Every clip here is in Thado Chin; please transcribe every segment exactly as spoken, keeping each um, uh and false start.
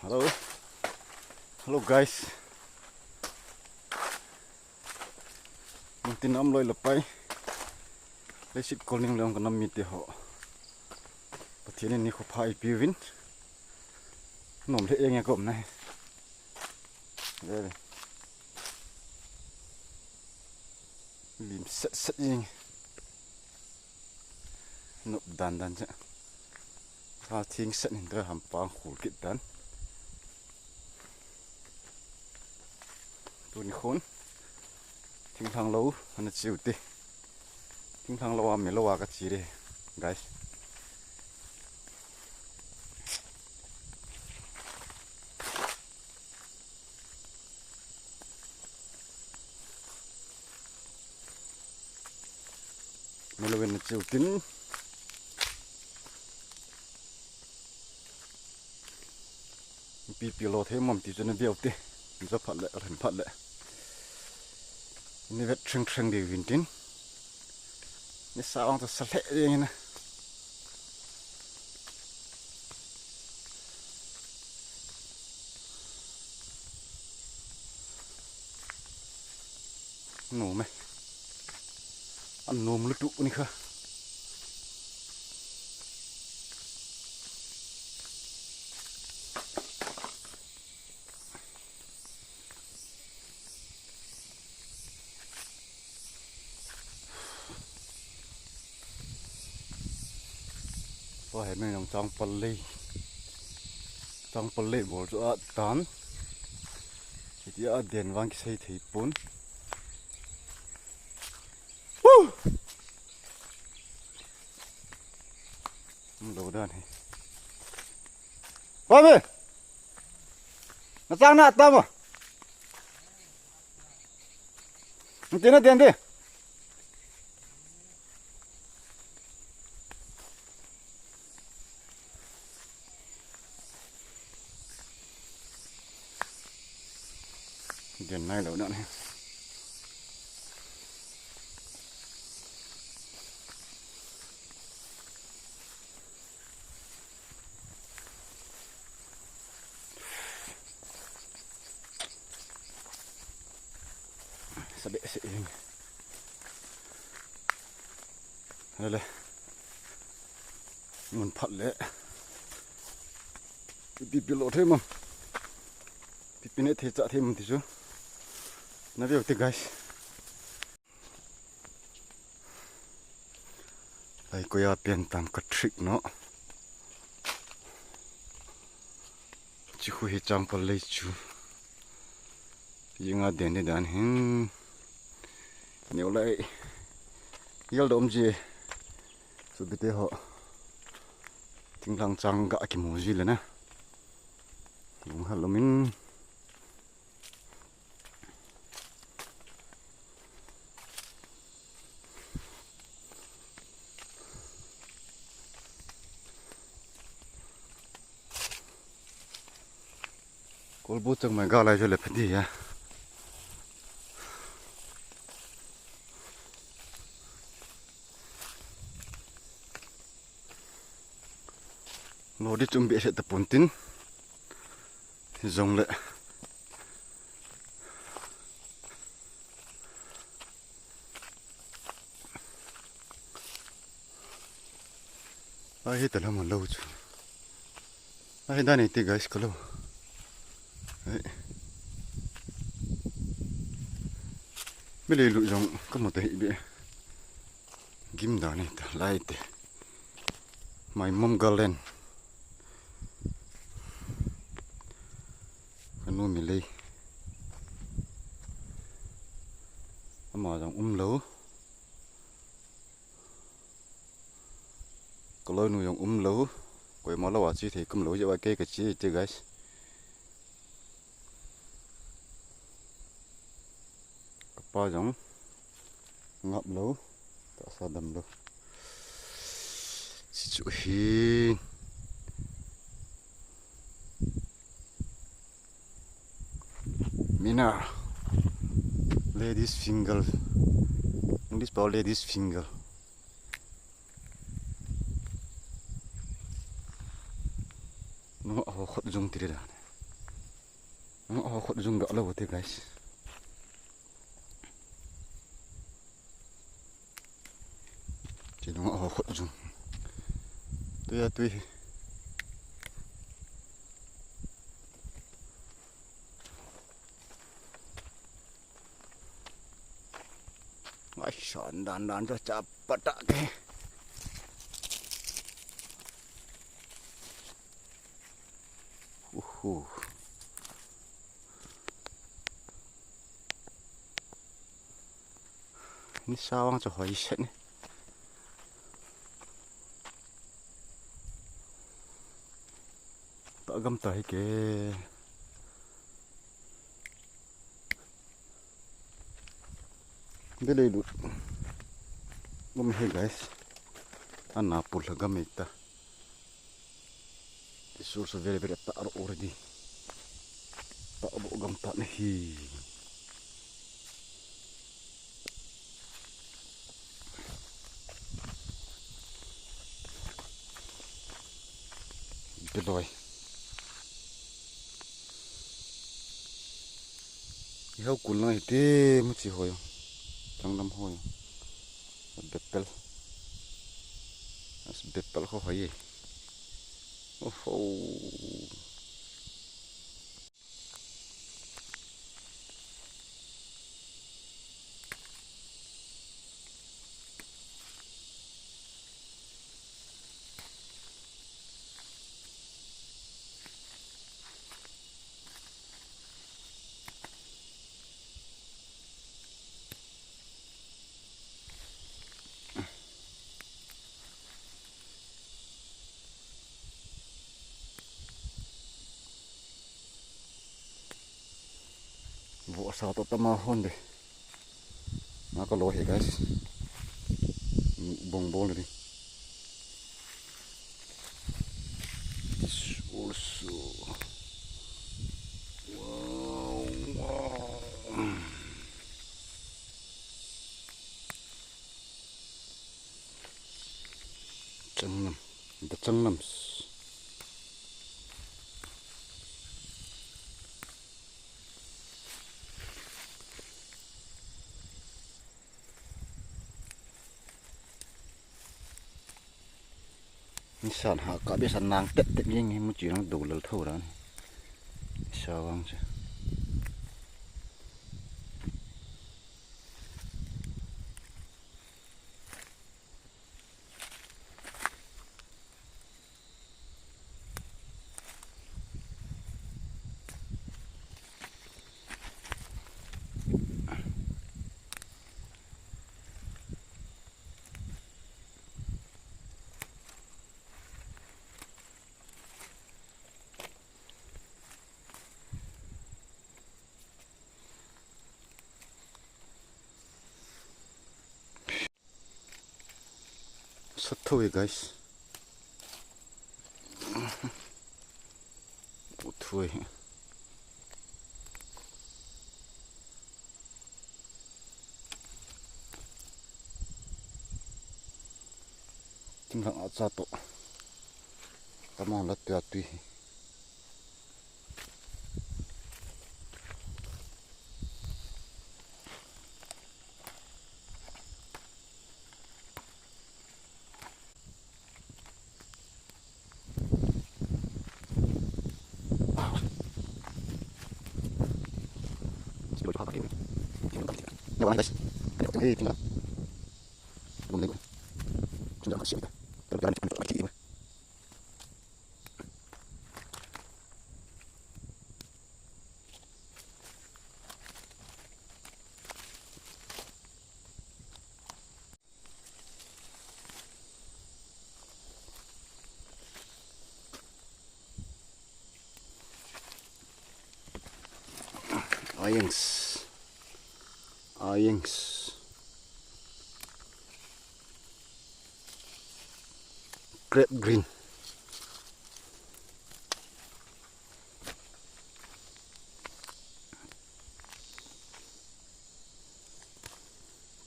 Hello. Hello, guys. Muntin a um loi le pai. Leiset kol ning le ong kanam mite ho, Pathen in nikho pha eipeuvin. Nom lheh jeng e ka umna hi. Ve ve. Lim set set jeng. Nop dan dan che. Sa thing set hin ta ham pang khul kit dan. Tuni khun thinglhang lou ana chiu te. Thinglhang lou a, me lou a ka chi re, guys. Me lou in na chiu tin. Ipi ipi lou thei mom ti chu na veu te. Ni sa phat le, alhen phat le. Ni vet threng threng diu vin tin. Ni sa ong ta sa lheh ding na. Nom e. An nom lutuk ni kha. Tua hi me nong changpal lei. Changpal lei bol chu a tan. Hiti a den vang kisei thei pon. Woo! Lo dan hi. Wa me. Na chang na ta mo. Nti na tian ti. Tian nai lo na ni. Sa be se ing. Hele. Mun phat le. Pi pi lo thei mong. Pi pi ne thei cha thei mong ti chu. Na veu te, guys. Lai koi a pen tam ka trick no. Chi khu hi changpal lei chu. Jinga den ni dan hin. Neu lai. Yel dom je. Chu bite ho. Tinglang chang ga kimu ji le na. Lung hal lomin. Kolbu chang mai ga lai jo le phadi ya. Lo di chum be se ta pon tin. Jong le. Ahi ta lama lo chu. Ahi dan iti guys ka lo. Ai. Mi le lu jong ka mo ta hi be. Gim dan ita lai te. Mai mom galen. Ka nu mi lei. Ama jong um lo. Ka loi nu jong um lo. Koima lo a chi thei kum lo je wa kei ka chi te guys. Ka pa jong ngap lo. Tahsa dam lo. Chi chu hin. Mina. Ladies finger. English pao ladies finger. Nunga ho khot jong tiri dan. Nung a ho khut jung ga lo te, guys. Chi nung a ho khut jung. Tui a tui. Ai, san dan dan cho cha pata ke. Uhu. Ni sawang cho hoi set ni. Ta gam ta hi ke. Belei lut. Gam hi, guys. Ana pul gam hi ta. This is also very, very taro already. Taro gam ta na hi. Beloi. Ihau kun lang hiti mu chi hoi. Changlam hoi. Bepel. As bepel ho hoi. Oho. Vo sa to tama hon de. Na ka lo hi, guys. Bong bol de. This also. Wow, wow. Changlam. The Changlam. Nisan ha ka bisan nang tep tep jing hi mu chi nang do lal tho ran. Sawang cha. Sa thui, guys. Thui. Tinglang a cha to. Tama la tua tui. Ayings. Ayings. Grape green.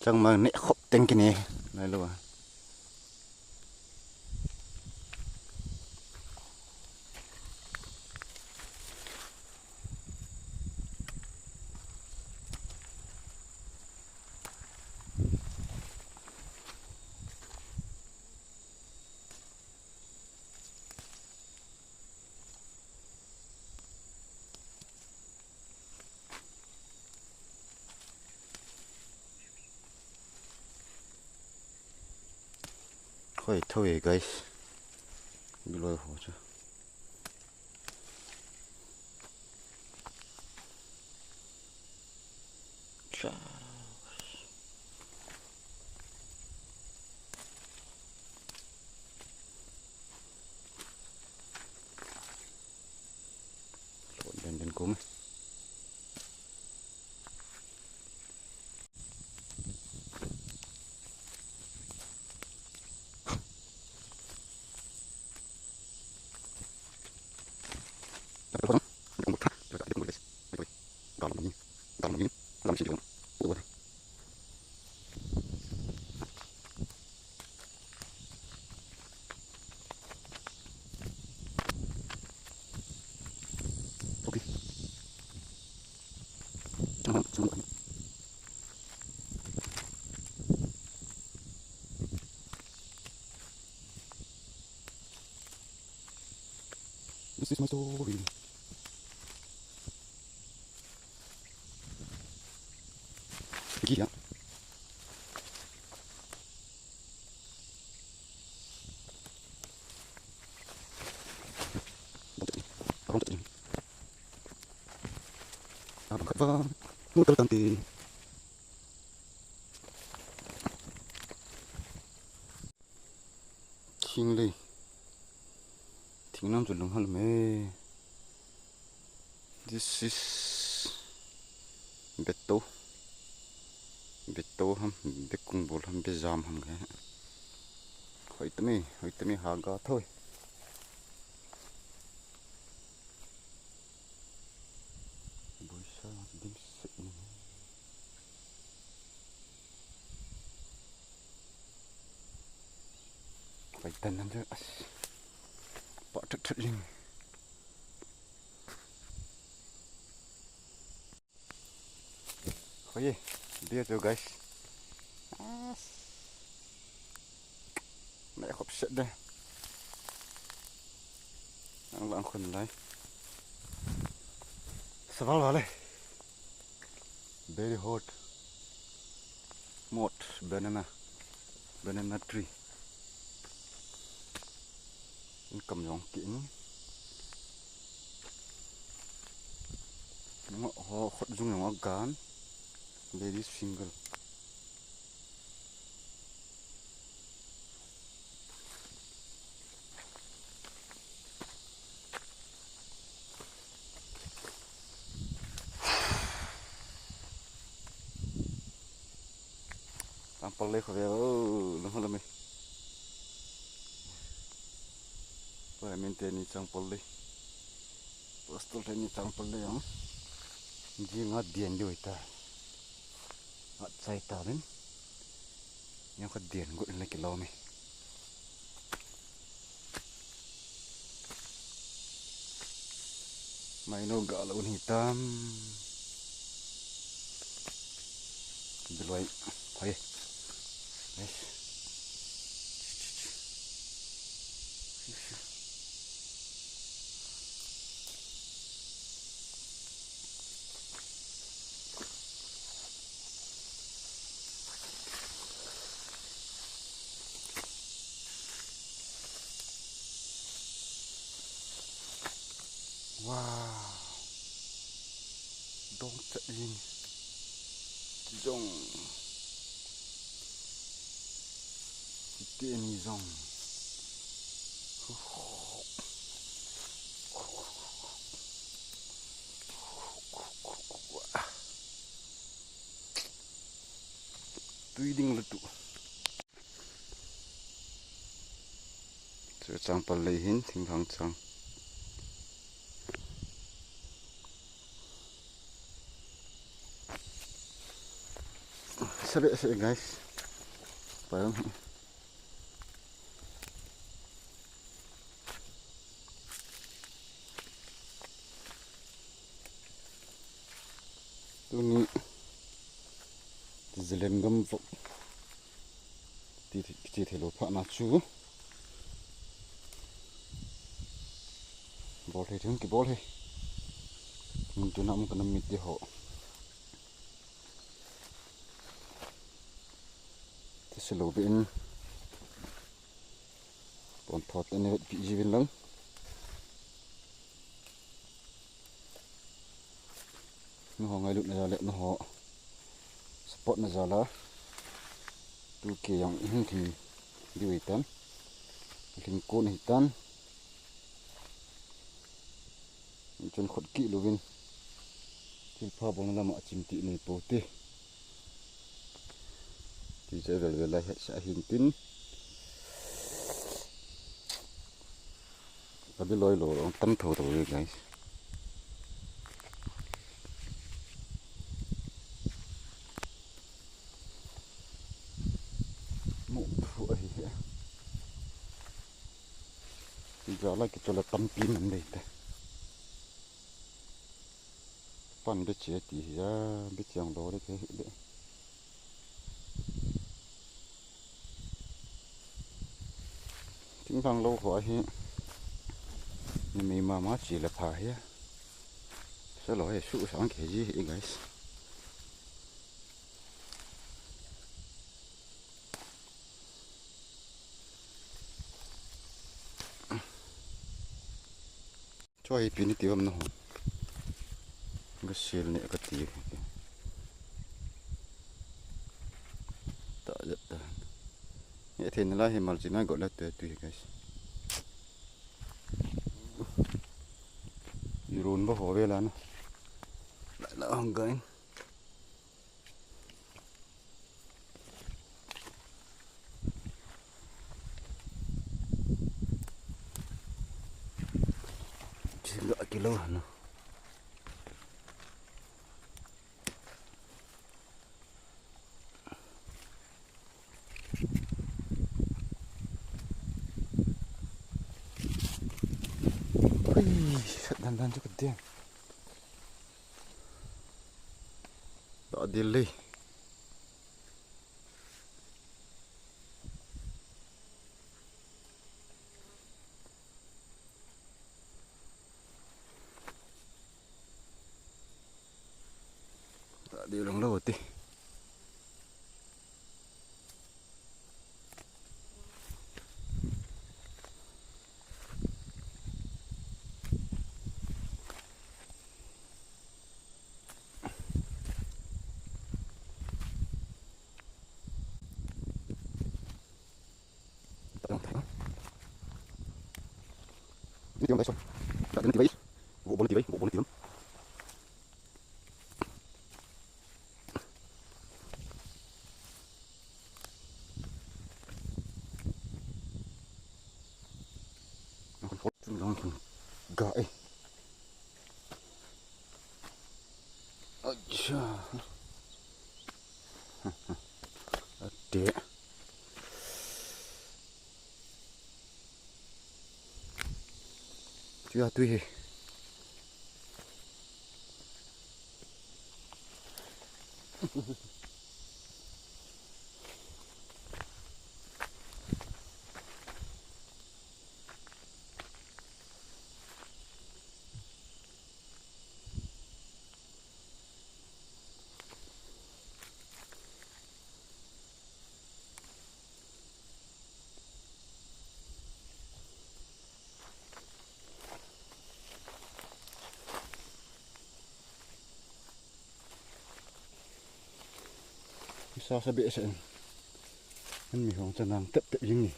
Chang mang ne khop teng kine. Nai lo a. Hoi, thou e, guys. Biloi ho chu. Cha. Lhon den den kum. This is my story. Gila. Abang khat vang, mutal tante. Thinglei. Thingnam chu lung hal me. This is beto. Beto ham, bekung bol ham, bejam ham ke. Hoi tami, hoi tami ha ga thoi. Boisa dim sek ni. Pai tan nan chu, as. Pa thut thut jing. Hoi, dia chu, guys. As. Mai khop set de. Ang lang khun lai. Saval vale. Very hot. Mot, banana. Banana tree. Income jong ki in. Ngo ho khot jung jong agan. Ladies finger. Changpal lei kho ve o, lung hal mai. Pai min te ni changpal lei. Pastor te ni changpal lei ang. Ji nga dien diu ta. At chai ta rin. Yang kha dien gu in le kilo mi. Mai no ga lo ni tam. Biloi. Hoi. Yes. Wow. Dong cha in. Jong. Ti ni jong. Tui ding le tu. Chu changpal lei hin thinglhang chang. Sabe se guys. Parang. Tuni Zalengam vlog ti, ti thei lou phat na chu bol thei thei kibol thei. Mun tuna um kana mit te ho. Ti se lou be in. Kon thot ene vet pi jivin lang. Nangho ngailutna jal le nangho supportna jal a two K jong ihung lhing diu ahitan. Lhing kon ahitan. Chun khut kit louvin thilpha bolna lama chim ti nei pou te. Ti chu vel vel lai het sa hin tin. Abi loi lo ong tam tho tho le, guys. Mo phu ahi he. Ti ja la ki chola tampi man dei te. Pan be che ti hi a, be chiang lo le ke hi le. Ting lang lo ho hi. Ni mei mama chi le pha hi. Sa lo he su sang ke ji hi, guys. Chua hi pi ni ti ham na hon. Ga sil ne ka ti. Ta ja ta. Ye the na la hi mal chi na go la tu tu hi, guys. Irun ba ho ve la na. La la hong gain. Chinga kilo na. Ui, dan dan chu ka ding. Ta dil le. Ta dil lang lo ti. Ni tiam dai so. Ta den ti bai. Bo bon ti bai, bo bon ti bai. Chun long chun ga e. Acha. Ate. Tui a tui hi. Sa sa behseh in. An mi hong chanang tep tep jing ni.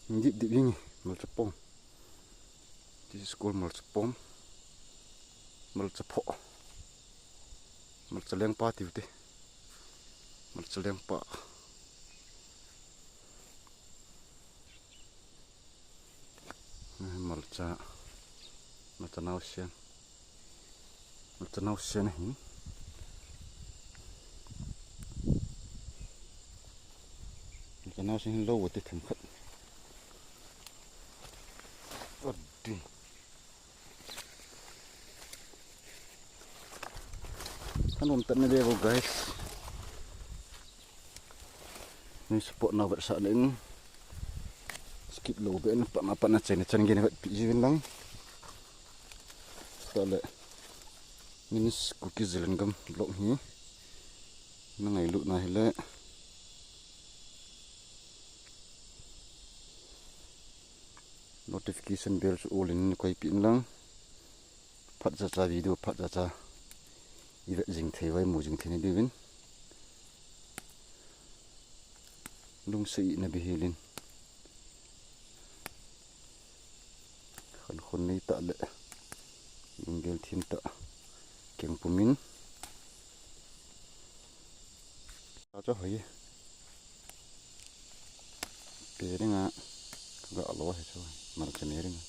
Dip dip jing, malcha pom. This is called malcha pom. Malcha pho. Malcha lengpa tiu te. Malcha lengpa. Cha, na cha nau sian. Na cha nau sian ahi. Na cha nau sian lo wa ti themkhat. Adi. Thanom tah in na ve vo, guys. Nei support nau vetsah le in. Skip lou beh in, pat na pat na chai na chan gei na vetpi jiuvin lang. Tah le. Min's Kuki Zalengam vlog hi. Na ngailut na hile. Notification bell chu all in na koipi in lang. Phat cha cha video, phat cha cha i vet jing thei uva, i mu jing thei na diuvin. Lungsetna bihilin. Khan khun nei tah le. Lunggel thim tah. Keng pumin. Acha hoi. Pe ringa. Ga lo he chu. Mar chene ringa.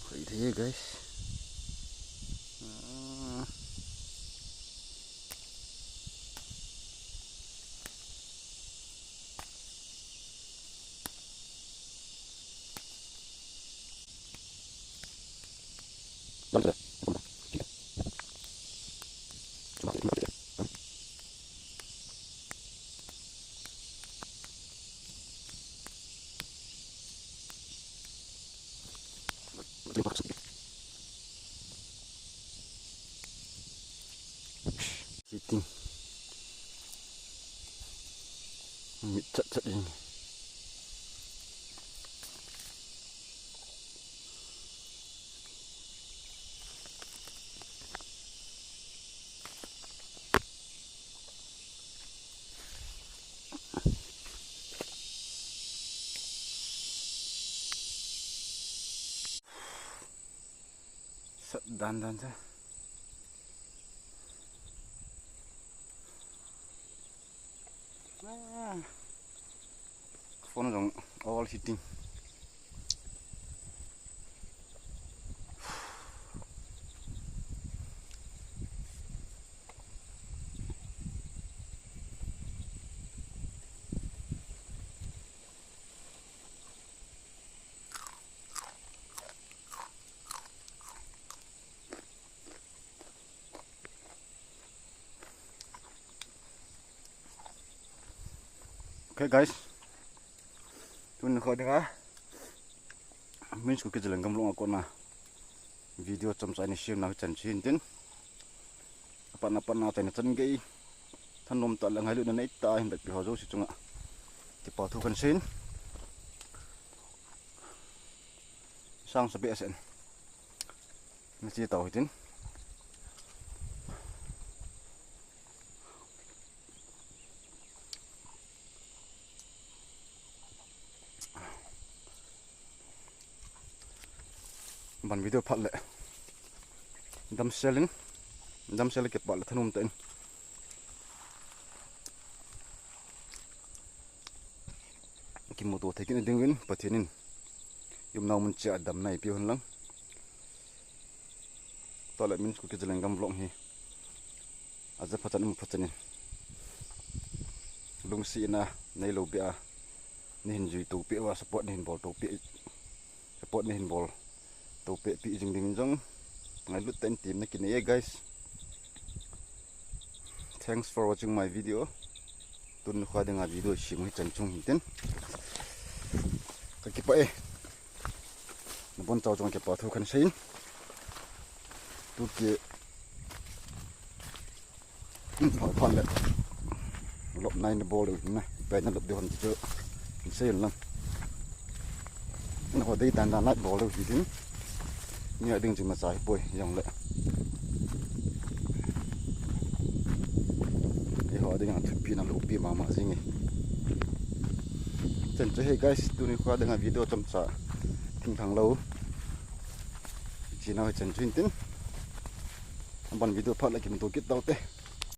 Khoi thei e, guys. Ah. Sitting. Mit chat chat in. Sat dan dan cha. Ah. Phone jong overheating. Okay, guys. Tun kho deka. Min's Kuki Zalengam vlog a kona video chomcha in share na chan chin tin. Apatna patna chai na chan gei. Thanom tah le ngailutna nei tah in vetpi ho jouse chunga kipa thu kan seiyin. Sang sa behseh in. Na chi tau hitin. Ban video phat le. Damsel in. Damsel kipah le thanom tah in. Kimuto thei kit na dingin Pathen in i umnau mun cheh a damna eipe hen lang. Tah le Min's Kuki Zalengam vlog hi aja phat chan um phat chan in lungsetna neilou beh a neihin jui to peh uva support neihin bol to peh, support neihin bol to peh pi jing dingin jong ngailut tah in temna kinei e, guys. Thanks for watching my video. Tun nikho dinga video sem hi chan chung hitin. Ka kipah e. Nabonchau chunga kipa thu kan seiyin. Tuti phat phat le lop nai nabol diu hin na. Ipi nalop diu ham ti chu hin seiyin lang. Nangho dei dan dan nabol diu hitin. Nia ding chu imacha hipoi jongle. Eiho dinga thupi na loupi mama jing e. Chan chu, hey guys, tuni kho dinga video chomcha, thingthang lou. Chinau hi chan chu hin tin. Aban video phat le kimuto kit taute.